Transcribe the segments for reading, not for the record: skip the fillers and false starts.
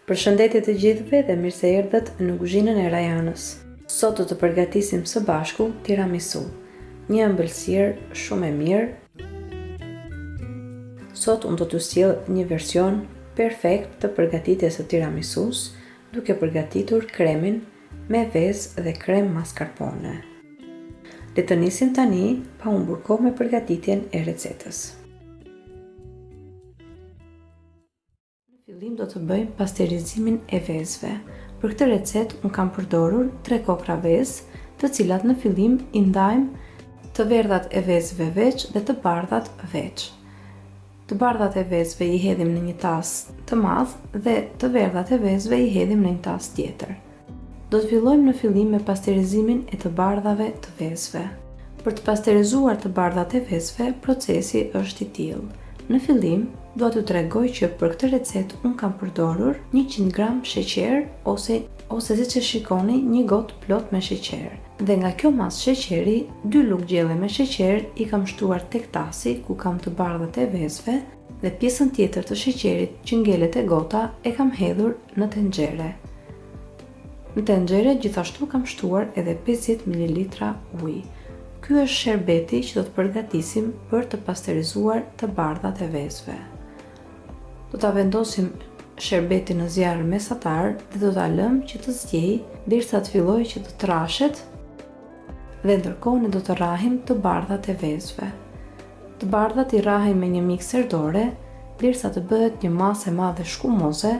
Përshëndetje të gjithëve dhe mirë se erdhët në kuzhinën e Rajanës. Sot do të përgatisim së bashku tiramisu, një ëmbëlsirë shumë e mirë. Sot unë do t'ju sjell një version perfekt të përgatitjes së tiramisus, duke përgatitur kremin me vezë dhe krem mascarpone. Le të nisim tani pa humbur kohë me përgatitjen e recetës. Në fillim do të bëjmë pasterizimin e vezëve. Për këtë recetë unë kam përdorur 3 kokrra vezë, të cilat në fillim i ndajmë të verdhat e vezëve veç dhe të bardhat veç. Të bardhat e vezëve i hedhim në një tas të madh dhe të verdhat e vezëve i hedhim në një tas tjetër. Do të fillojmë në fillim me pasterizimin e të bardhave të vezëve. Për të pasterizuar të bardhat e vezëve, procesi është i tillë. Në fillim, dua t'ju tregoj që për këtë recetë unë kam përdorur 100 gram sheqer ose ose siç e shikoni një gotë plot me sheqer. Dhe nga kjo masë sheqeri, dy lugë gjelle me sheqer i kam shtuar tek tasi ku kam të bardhat e vezëve dhe pjesën tjetër të sheqerit që ngelet te gota e kam hedhur në tenxhere. Në tenxhere gjithashtu kam shtuar edhe 50 mililitra ujë. Ky është sherbeti që do të përgatisim për të pasterizuar të bardhat e vezëve. Do ta vendosim sherbetin në zjarr mesatar dhe do ta lëmë që të ziejë derisa të fillojë që të trashet dhe ndërkohë ne do të rrahim të bardhat e vezëve. Të bardhat i rrahim me një mikser dore derisa të bëhet një masë e madhe shkumoze,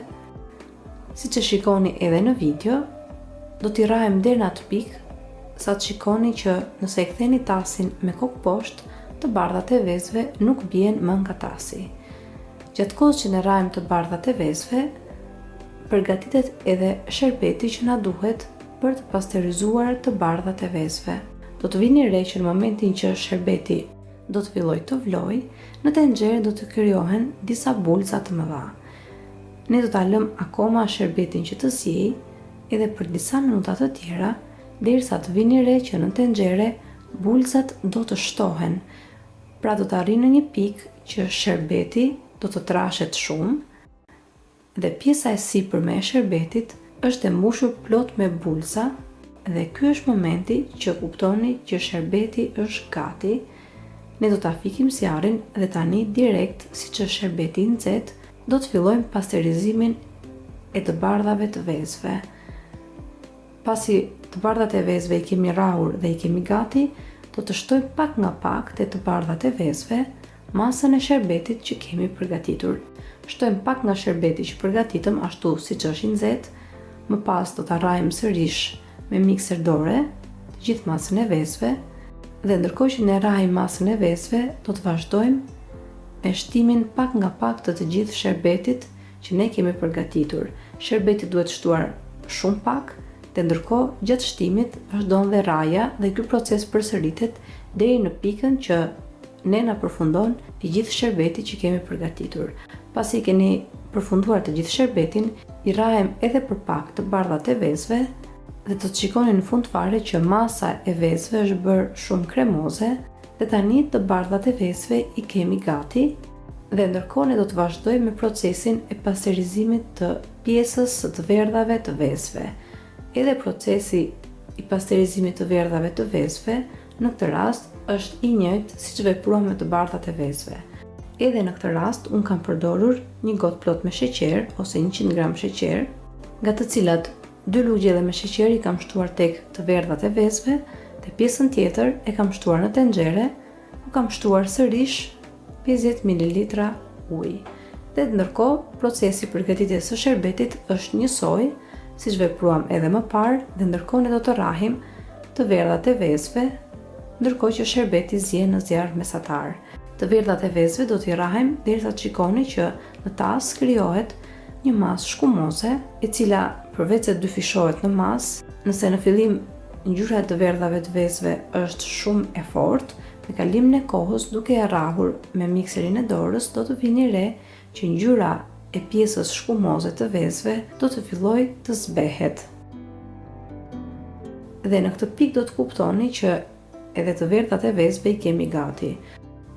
siç e shikoni edhe në video, do t'i rrahim deri në atë pikë sa të shikoni që nëse e ktheni tasin me kokë poshtë, të bardhat e vezëve nuk bien më nga tasi. Gjatë kohës që ne rrahim të bardhat e vezëve, përgatitet edhe sherbeti që na duhet për të pasterizuar të bardhat e vezëve. Do të vini re që në momentin që sherbeti do të fillojë të vlojë, në tenxhere do të krijohen disa bulëza të mëdha. Ne do ta lëmë akoma sherbetin që të ziejë edhe për disa minuta të tjera, derisa të vini re që në tenxhere bulëzat do të shtohen. Pra do të arrijë në një pikë që sherbeti do të trashet shumë, dhe pjesa e sipërme e sherbetit është e mbushur plot me bulëza dhe ky është momenti që kuptoni që sherbeti është gati. Ne do ta fikim zjarrin dhe tani direkt siç është sherbeti i nxehtë, do të fillojmë pasterizimin e të bardhave të vezëve. Pasi të bardhat e vezëve i kemi rrahur dhe i kemi gati, do të shtojmë pak nga pak te të bardhat e vezëve masën e sherbetit që kemi përgatitur. Shtojmë pak nga sherbeti që përgatitëm ashtu siç është i nxehtë, më pas do ta rrahim sërish me mikser dore të gjithë masën e vezëve dhe ndërkohë që ne rrahim masën e vezëve, do të vazhdojmë me shtimin pak nga pak të të gjithë sherbetit që ne kemi përgatitur. Sherbeti duhet shtuar shumë pak dhe ndërkohë gjatë shtimit vazhdon dhe rrahja dhe ky proces përsëritet deri në pikën që ne na përfundon i gjithë sherbeti që kemi përgatitur. Pasi keni përfunduar të gjithë sherbetin, i rrahim edhe për pak të bardhat e vezëve dhe do të shikoni në fund fare që masa e vezëve është bërë shumë kremoze dhe tani të bardhat e vezëve i kemi gati dhe ndërkohë ne do të vazhdojmë me procesin e pasterizimit të pjesës së të verdhave të vezëve. Edhe procesi i pasterizimit të verdhave të vezëve në këtë rast është i njëjtë siç vepruam me të bardhat e vezëve. Edhe në këtë rast unë kam përdorur një gotë plot me sheqer ose 100 gram sheqer, nga të cilat dy lugë gjelle me sheqer i kam shtuar tek të verdhat e vezëve dhe pjesën tjetër e kam shtuar në tenxhere ku kam shtuar sërish 50 mililitra ujë. Dhe ndërkohë, procesi i përgatitjes së sherbetit është njësoj, siç vepruam edhe më parë, dhe ndërkohë ne do të rrahim të verdhat e vezëve, ndërkohë që sherbeti zien në zjarr mesatar. Të verdhat e vezëve do t'i rrahim derisa të shikoni që në tas krijohet një masë shkumoze, e cila përveç se dyfishohet në masë, nëse në fillim ngjyra e të verdhave të vezëve është shumë e fortë, me kalimin e kohës duke e rrahur me mikserin e dorës do të vini re që ngjyra e pjesës shkumoze të vezëve do të fillojë të zbehet. Dhe në këtë pikë do të kuptoni që edhe të verdhat e vezëve i kemi gati.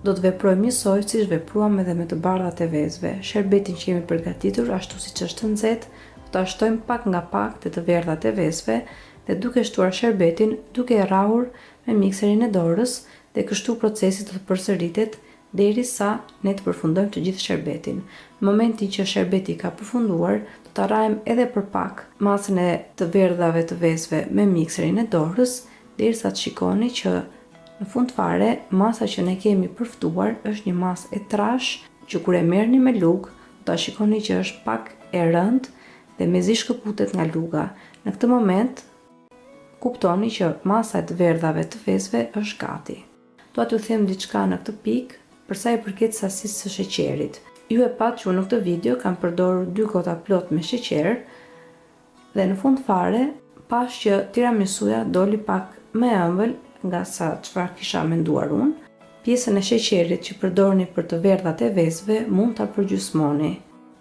Do të veprojmë njësoj siç vepruam edhe me të bardhat e vezëve. Sherbetin që kemi përgatitur ashtu siç është nxehtë, do ta shtojmë pak nga pak te të verdhat e vezëve dhe duke shtuar sherbetin, duke e rrahur me mikserin e dorës dhe kështu procesi do të përsëritet deri sa ne të përfundojmë të gjithë sherbetin. Në momentin që sherbeti ka përfunduar, do ta rrahim edhe për pak masën e të verdhave të vezëve me mikserin e dorës, derisa të shikoni që në fund fare masa që ne kemi përftuar është një masë e trashë që kur e merrni me lugë, do ta shikoni që është pak e rëndë dhe mezi shkëputet nga luga. Në këtë moment kuptoni që masa e të verdhave të vezëve është gati. Dua t'ju them diçka në këtë pikë për sa i përket sasisë së sheqerit. Ju e patë që unë në këtë video kam përdorur dy gota plot me sheqer dhe në fund fare pashë që tiramisuja doli pak më e ëmbël nga sa çfarë kisha menduar unë. Pjesën e sheqerit që përdorni për të verdhat e vezëve mund ta përgjysmoni.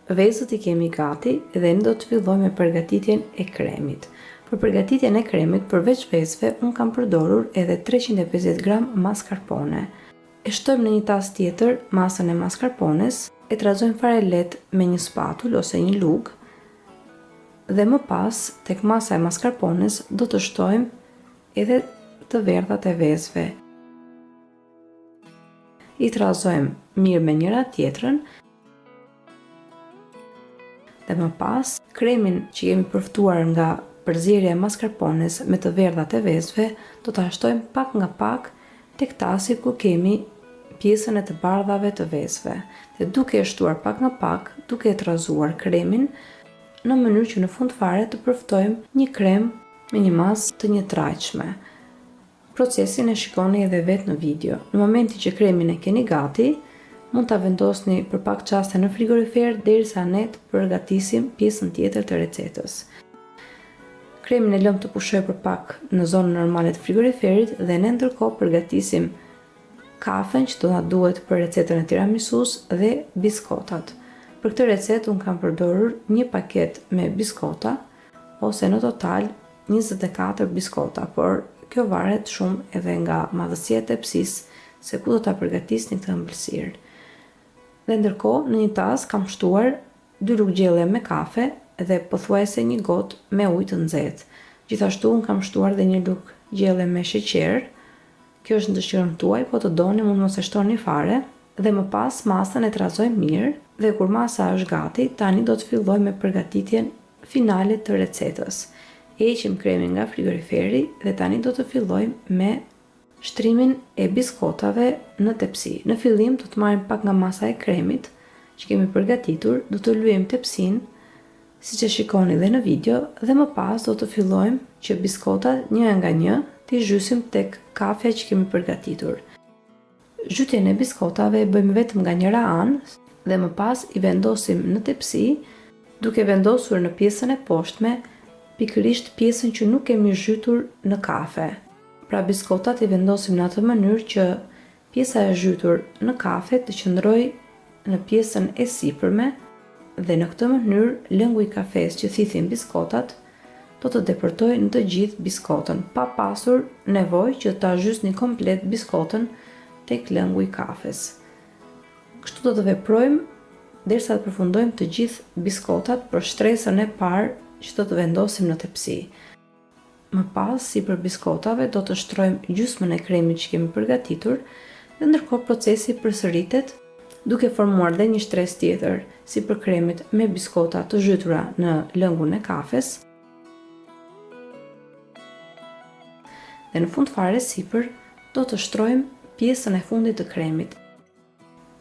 Vezët i kemi gati dhe ne do të fillojmë me përgatitjen e kremit. Për përgatitjen e kremit, përveç vezëve, unë kam përdorur edhe 350 gram mascarpone. E shtojmë në një tas tjetër masën e mascarpones, e trazojmë fare lehtë me një spatul ose një lugë dhe më pas tek masa e mascarpones do të shtojmë edhe të verdhat e vezëve. I trazojmë mirë me njëra tjetrën Dhe më pas, kremin që kemi përftuar nga përzierja e mascarpones me të verdhat e vezëve, do ta shtojmë pak nga pak tek tasi ku kemi pjesën e të bardhave të vezëve. Dhe duke e shtuar pak nga pak, duke e trazuar kremin, në mënyrë që në fund fare të përftojmë një krem me një masë të njëtrajtshme. Procesin e shikoni edhe vetë në video. Në momentin që kremin e keni gati, mund ta vendosni për pak çaste në frigorifer derisa ne të përgatisim pjesën tjetër të recetës. Kremin e lëmë të pushojë për pak në zonën normale të frigoriferit dhe ne ndërkohë përgatisim kafen që do na duhet për recetën e tiramisus dhe biskotat. Për këtë recetë unë kam përdorur një paketë me biskota ose në total 24 biskota, por kjo varet shumë edhe nga madhësia e tepsisë se ku do ta përgatisni këtë ëmbëlsirë. Dhe ndërkohë në një tas kam shtuar dy lugë gjelle me kafe dhe pothuajse një gotë me ujë të nxehtë. Gjithashtu unë kam shtuar dhe një lugë gjelle me sheqer. Kjo është në dëshirën tuaj, po të doni mund mos e shtoni fare. Dhe më pas masën e trazojmë mirë dhe kur masa është gati, tani do të fillojmë me përgatitjen finale të recetës. E heqim kremin nga frigoriferi dhe tani do të fillojmë me shtrimin e biskotave në tepsi. Në fillim do të marrim pak nga masa e kremit që kemi përgatitur, do të lyejmë tepsinë siç e shikoni dhe në video dhe më pas do të fillojmë që biskotat një nga një t'i zhysim tek kafja që kemi përgatitur. Zhytjen e biskotave e bëjmë vetëm nga njëra anë dhe më pas i vendosim në tepsi, duke vendosur në pjesën e poshtme pikërisht pjesën që nuk kemi zhytur në kafe. Pra biskotat i vendosim në atë mënyrë që pjesa e zhytur në kafe të qëndrojë në pjesën e sipërme dhe në këtë mënyrë lëngu i kafesë që thithin biskotat do të depërtojë në të gjithë biskotën, pa pasur nevojë që ta zhysni komplet biskotën tek lëngu i kafes. Kështu do të veprojmë derisa të përfundojmë të gjithë biskotat për shtresën e parë që do të vendosim në tepsi. Më pas, sipër biskotave do të shtrojmë gjysmën e kremit që kemi përgatitur dhe ndërkohë procesi përsëritet duke formuar dhe një shtresë tjetër sipër kremit me biskota të zhytura në lëngun e kafes. Dhe në fund fare sipër do të shtrojmë pjesën e fundit të kremit.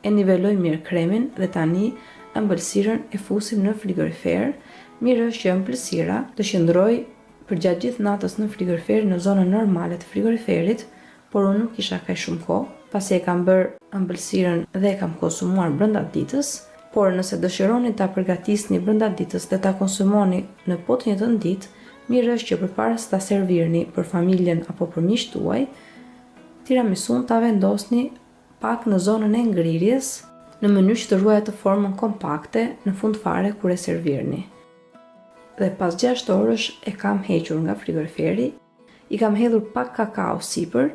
E nivelojmë mirë kremin dhe tani ëmbëlsirën e fusim në frigorifer. Mirë është që ëmbëlsira të qëndrojë përgjatë gjithë natës në frigorifer në zonën normale të frigoriferit, por unë nuk kisha kaq shumë kohë, pasi e kam bërë ëmbëlsirën dhe e kam konsumuar brenda ditës, por nëse dëshironi ta përgatisni brenda ditës dhe ta konsumoni në po të njëjtën ditë, mirë është që përpara se ta servirni për familjen apo për miqtë tuaj, tiramisunë ta vendosni pak në zonën e ngrirjes, në mënyrë që të ruajë atë formën kompakte në fund fare kur e servirni. Dhe pas 6 orësh e kam hequr nga frigoriferi, i kam hedhur pak kakao sipër.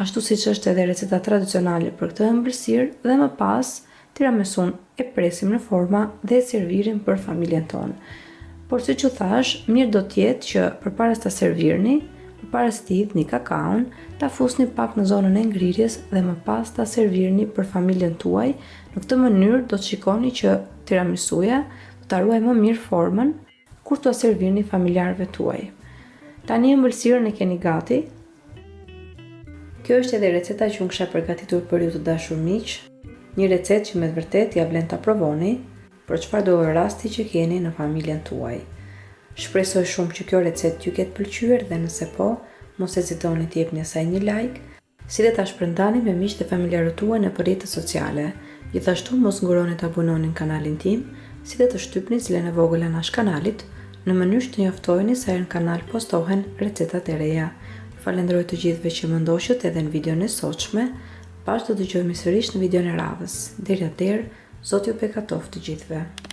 ashtu siç është edhe receta tradicionale për këtë ëmbëlsirë dhe më pas tiramisunë e presim në forma dhe e servirim për familjen tonë. Por siç ju thashë, mirë do të jetë që përpara se ta servirni, përpara se t'i hidhni kakaon, ta fusni pak në zonën e ngrirjes dhe më pas ta servirni për familjen tuaj. Në këtë mënyrë do të shikoni që tiramisuja do ta ruajë më mirë formën kur t'ua servirni familjarëve tuaj. Tani ëmbëlsirën e keni gati. Kjo është edhe receta që unë kisha përgatitur për ju të dashur miq, një recetë që me të vërtetë ia vlen ta provoni për çfarëdo lloj rasti që keni në familjen tuaj. Shpresoj shumë që kjo recetë t'ju ketë pëlqyer dhe nëse po, mos hezitoni t'i jepni asaj një like, si dhe ta shpërndani me miqtë dhe familjarët tuaj nëpër rrjetet sociale. Gjithashtu mos nguroni të abononi në kanalin tim, si dhe të shtypni zilen e vogël anash kanalit, në mënyrë që të njoftoheni sa herë në kanal postohen recetat e reja. Ju falenderoj të gjithëve që më ndoqët edhe në videon e sotshme. Bashkë do të dëgjohemi sërish në videon e radhës. Deri atëherë, Zoti ju begatoftë të gjithëve.